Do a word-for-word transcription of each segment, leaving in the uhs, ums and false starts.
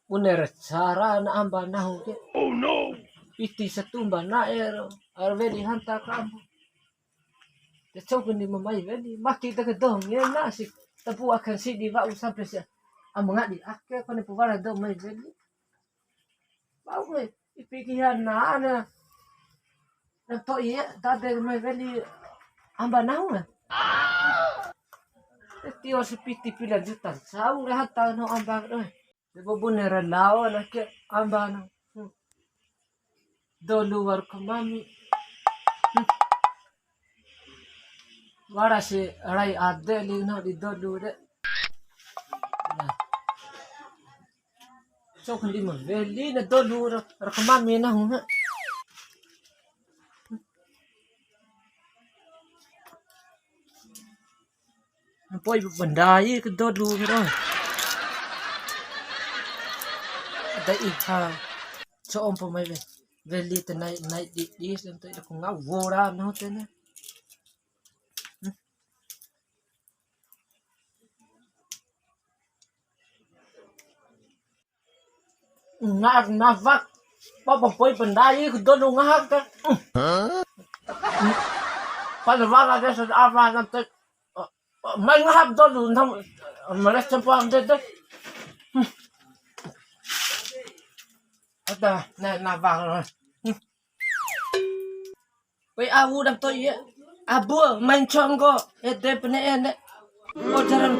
Bune ra cara na amba nahu ke. Oh no. Piti satumba na'e ro. Ara weli hanta ka amba. Te coku ni mamai weli. Maki ta ke doho ngena si. Tapu akan sidi wa'u sampe sia. Amba ngadi ake kone pu wara doho mai weli. Bau ke, ipi kihan na, na. Na to'i e, dade mai weli amba nahu na. Tio si piti pila juta. Sau rehat tano amba, eh. Debo bune ra lao na ke amba na. Hmm. Dolu wa'ur kamami. Hmm. Wara si rai ade li no di dolu de. Nah. Cok ndi ma weli na dolu ra, ra kamami nahu ha. Mpoi ba ndai ke dolu ke ro. Ada iha. Cok ompo mai we. Weli te nai, nai di, di, sampai aku ngawur nahu te ne. Ngar nafak. Papa poi pendai ku dolu ngahak te. Pada wala de sa apa nanti. Mai ngahak dolu nam. Malas tempo am de de. Ada na nafak. Wei awu dam to'i e. Abu, mai nconggo, ede pene ene. Ojaran.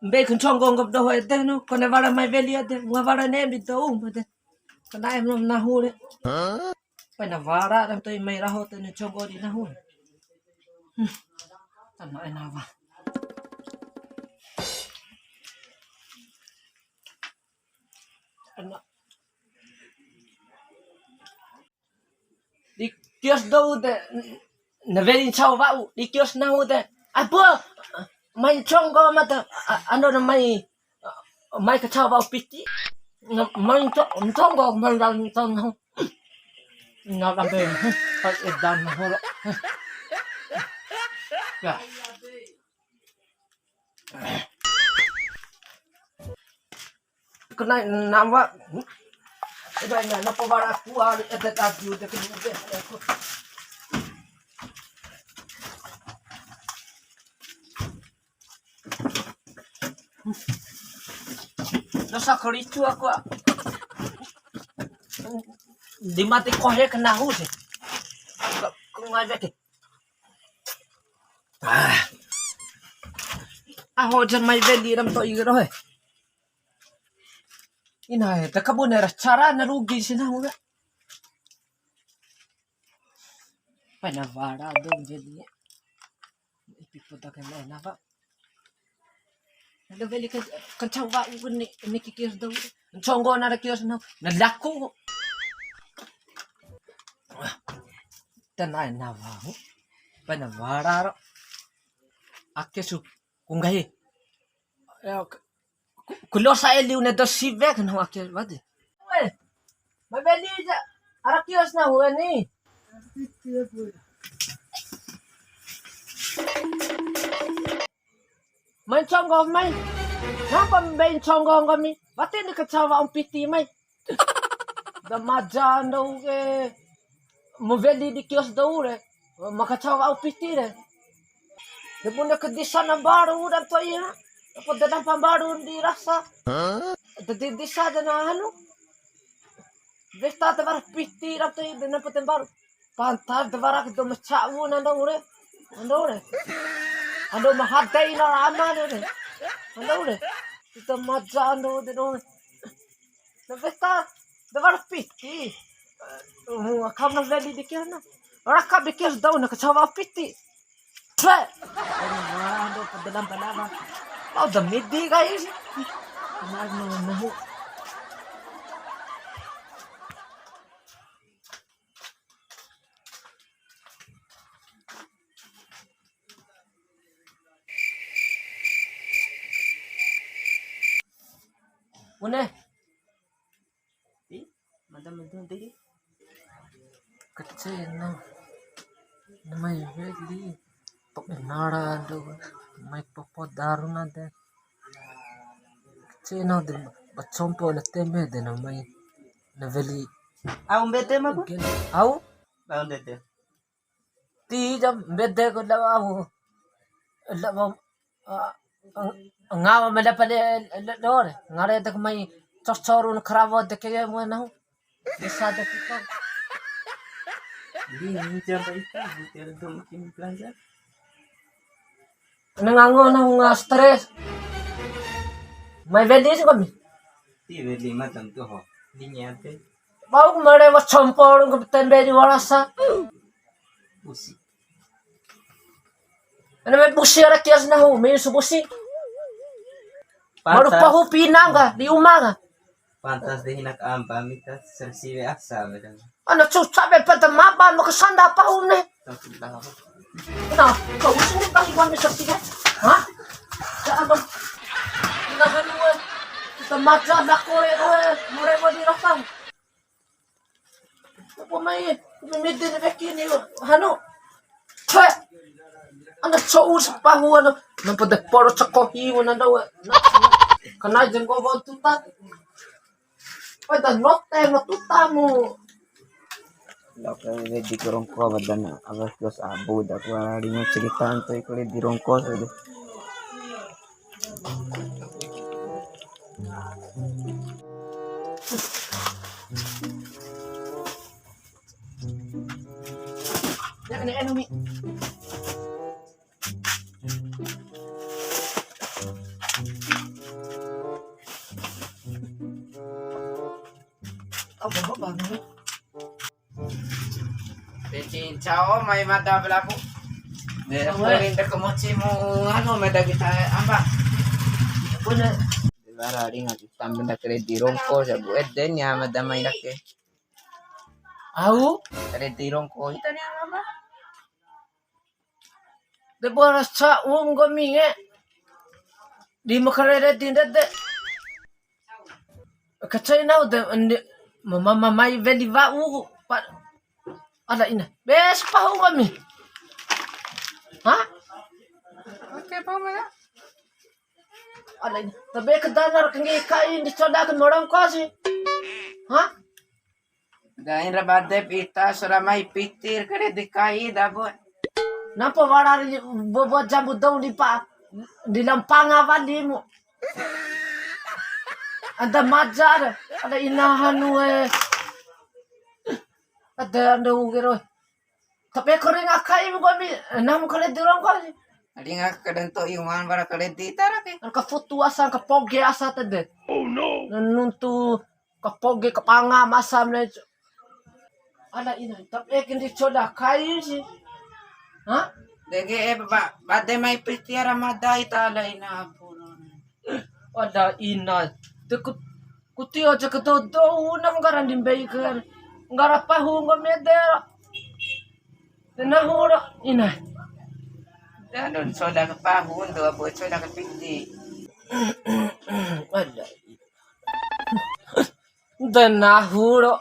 Mbei ku nconggo nggob doho ede nu, kone wara mai weli ede, wunga wara ne mbi dou ede. Kena em nom nahu re. Pena wara dam to'i mai raho te ne nconggo di nahu. Hmm. Tama enawa. Ena. Di kios dou de, na weli ncau wa'u, di kios nahu de. Apo, mai nconggo mata, a-, ando na mai, mai kacau wa'u piti. Na, mai nco-, nconggo, mai dalam ncong nahu. Na lambe, pas edan nahu lo. Ya. Kena nama. Eda ina na po bara ku ari eda tadi udah kena udah. Dosa kericu aku. Di mati kohe kena hu sih. Kau ngajak ke. Ah. Aho ja mai weli ram to'i ke doho e. Ina e, ta kabune ra cara na rugi si nahu ka. Pai na wara dou weli. Ipi poda ke mai na ka. Ando weli ke, kancau wa'u ni, ni kios dou. Nconggo na ra kios na, na laku. Tana na wa'u. Pai na wara ro. Ake su ku nggahi. Ya, ku, ku, ku losa eli une dou siwe ke nahu ake wati. Weh, ma weli ja. Ara kios nahu ni. Mai nconggo mai. Napa mbei nconggo nggomi? Wati ni kacau wa'u piti mai. Da maja ndou ke. Ma weli di kios dou re. Ma kacau wa'u piti re. De bune ke disa na mbaru dan to'i ha. Apa de dampa mbaru di rasa. De di disa de na anu. Weta de wara piti dan to'i de nampa de mbaru. Pantar de wara ke dou ma ca'u na ndou re. Ndou re. Ando ma hadai na rama ndou re. Ndou re. Ita maja ndou de ndou re. Na weta de wara piti. Mu akam na weli dikir na. Raka dikir dou na kacau wa'u piti. Cue. Ando pedelam balama. Mau da midi kai. Kemarin mau nahu. Bune. Ih, mantap, mantap, mantap. Kecil, no. Mai weli. Tok nara, do. Mai popo daru nade. Cina de ba compo na tembe de na mai na weli. Au mbede ma bu? Au? Bau ndede. Ti jam mbede ko da au. Da ba, ah, ngawa meda pale da dore. Ngare de mai cocoru na karawo de ke mo na. Bisa de kita. Di ni jam ba ita, bu tiada dong kim belanja. Nang ango na hunga stres. Mai weli si kami. Ti weli ma tentu ho. Di nyate. Bau mare wa compo ke tembe di warasa. Busi. Ana mai busi ara kias nahu, mai su busi. Maru pahu pinang ka, di uma ka. Pantas de hinak amba mita sersiwe asa beda. Ana cuca be pada maba no kesanda pahu ne. Nah, kau sini pahu kami sersiwe. Hah? Ya abang. Nah, anu, eh. Kita maca dak kore, eh, more mau direkam. Apa mai mimiti ni beki ni hanu. He. Ana cou sapahu ana. Nampa de poro cekohi mana dawa. Kana jenggo bau tuta. Pada note no tutamu. Loke wedi ku rongko badana, awas dos abu, dak wara ringa cerita anto iku le di rongko saja. Ya, kena anu, Mi. Apa, apa, apa? Peci ncao mai mada belaku. Be, paling dekat moci mu anu mada kita amba. Bune. Bara ringa kita benda kere di rongko sabu eden ya mada mai dake. Au? Kere di rongko ita ni amba. De bora sa um nggomi nge. Di makarere di ndede. Kacai nau de, ndi, mama, mamai weli wa'u, pa, ala ina. Bes pahu nggomi. Hah? Oke, pahu mana? Ala ina. Tabe kedanar kengge kai ndi coda ke morong kosi. Hah? Dain ra bade pita sura mai pitir kere di kai dabu. Nampa wara ri bobo jambu dou di pa, di lampanga walimu. Ada majar, ada inahan we. Ada anda ugero. Tapi kore ngakai mu kami, nam kale durang kali. Adi ngaka kadento iwan bara kale di tara ke. Angka futu asa, angka poge asa tede. Oh no. Nuntu kapoge kapanga masa mene. Ala ina, tapi ekin di coda kai si. Hah? Dege e ba, bade mai pitiara madai ta ala ina ampun. Ala ina. Te ku, kutio aja ke dodo unam nggara di mbei ke. Nggara pahu nggo mede. Te nahu ro ina. Danun coda ke pahu ndo abo coda ke piti. Ala ina. De nahu ro.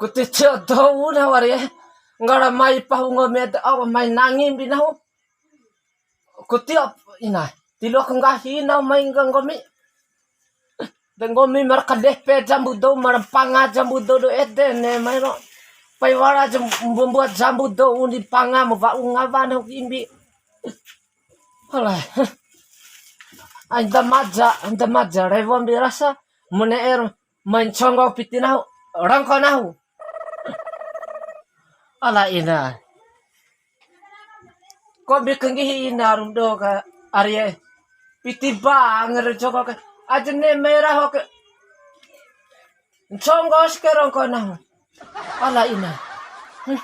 Kuti tio dou na wari e. Nggara mai pahu nggo mede awa mai nangi mbi nahu. Kuti ina. Tiloa ku nggahi na mai ngga nggomi. De nggomi mara kadepe jambu dou, mara mpanga jambu dou do ede ne mai ro. Pai wara jam-, mbua-mbua jambu dou undi mpanga ma wa'u ngawa nahu imbi. Alah. Ai da maja, da maja rewo mbi rasa. Mone er, mai nconggo piti nahu, rongko nahu. Ala ina. Kombi kenggihi ina rum do ka arie. Piti ba ngere nconggo ke. Aja ne merah oke. Nconggo si ke rongko nahu. Ala ina. Hmm.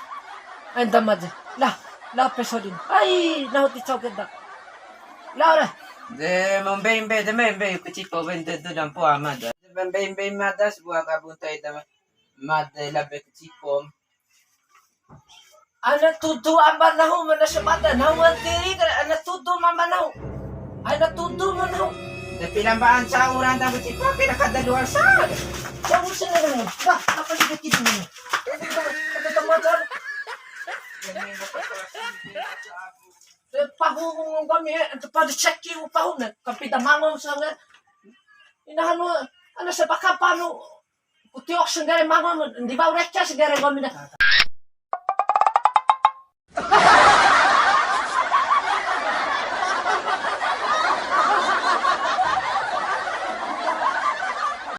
Enda maja. Lah, lah pesodin. Ai, nahu ti cau keda. Lah, ora. De, mau mbei mbei, de mbei mbei, ku cipo ben de, de dampo amada. De mbei mbei mada sebuah kabun tai dama. Mada labe ku cipo. Ana tudu amba nahu mana semada nahu antiri kare ana tudu mamba nahu. Ana tudu ma nahu. Tapi lamba anca orang tak bercipa kena kada dua sa. Jauh sini dulu. Nah, apa sih kita ini? Kita teman. Pahu nggomi, pahu ceki pahu ne, kampida mango sange. Ina hanu, ana sepaka panu. Kutio senggere mango, ndi bau reke senggere nggomi ne.